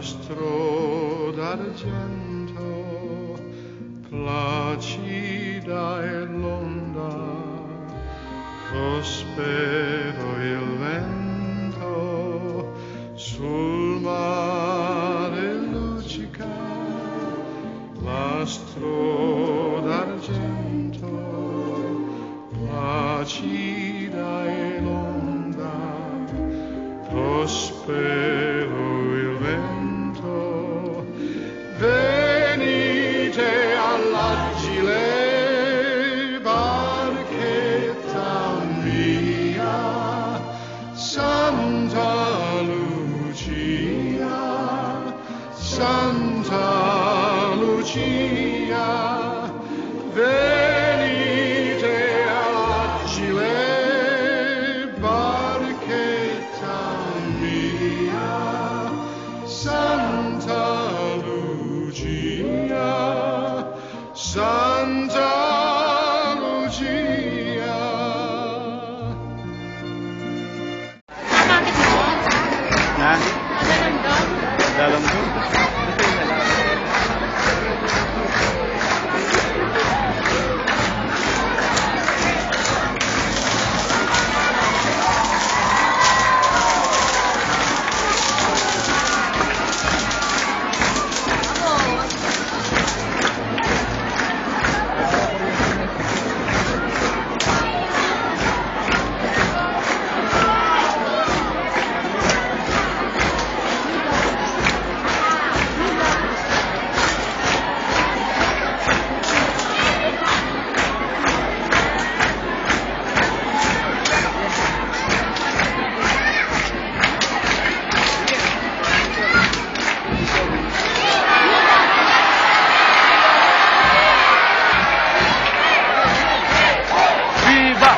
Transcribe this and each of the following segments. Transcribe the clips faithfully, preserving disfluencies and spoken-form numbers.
Mastro d'argento, placida e londa, prospero il vento, sul mare luccica, mastro d'argento, placida e londa, prospero il vento. Venite all'agile, barchetta mia, Santa Lucia, Santa Lucia, venite all'agile, barchetta mia, Santa Lucia, Santa Lucia. Na? Dalam tu. Viva!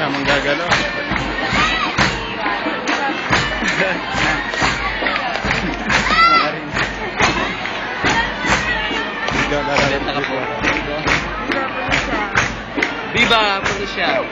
Na, manggagalaw. Manggagalaw. Viva Felicia!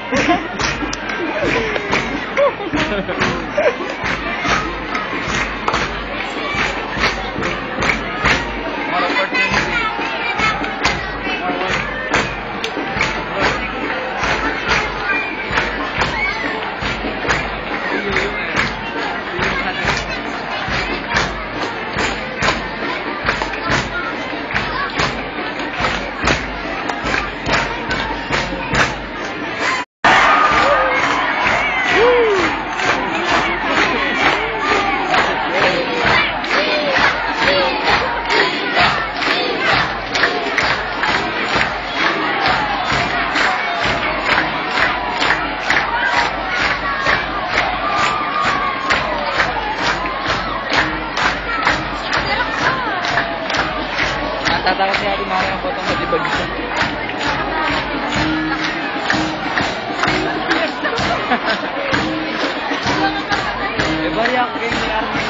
Natatakot si Ate Mara ng potong sa dibag. Bari aku kayong may army.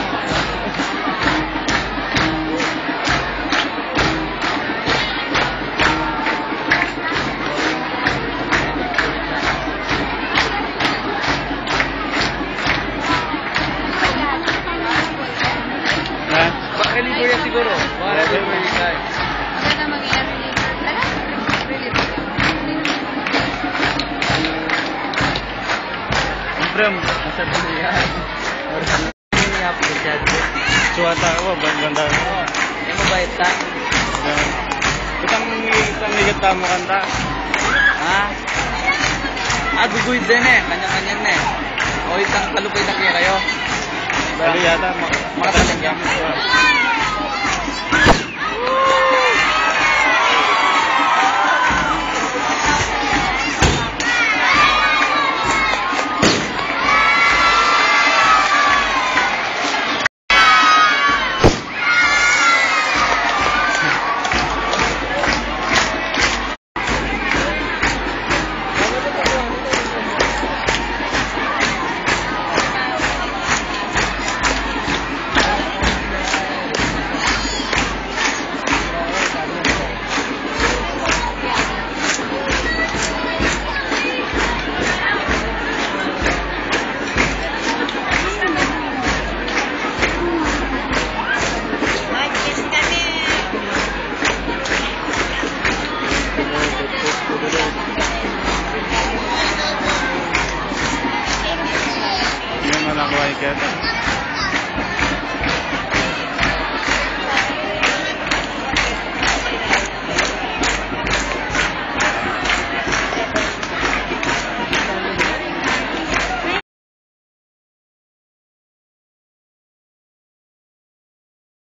Ha? Baka libre yan siguro. Baka libre yan. Maganda mangyari. Tara, libre. Siyempre, masarap na yan. Ini apa, Chad? Suwata ko, banda. Ini mo ba ita? Itang, itang ligat tamu kanta. Ha? Ah, guguhit din eh. Kanya-kanya na eh. O, itang kalupay na kaya kayo. Ano yata? Ma- Makataling yan.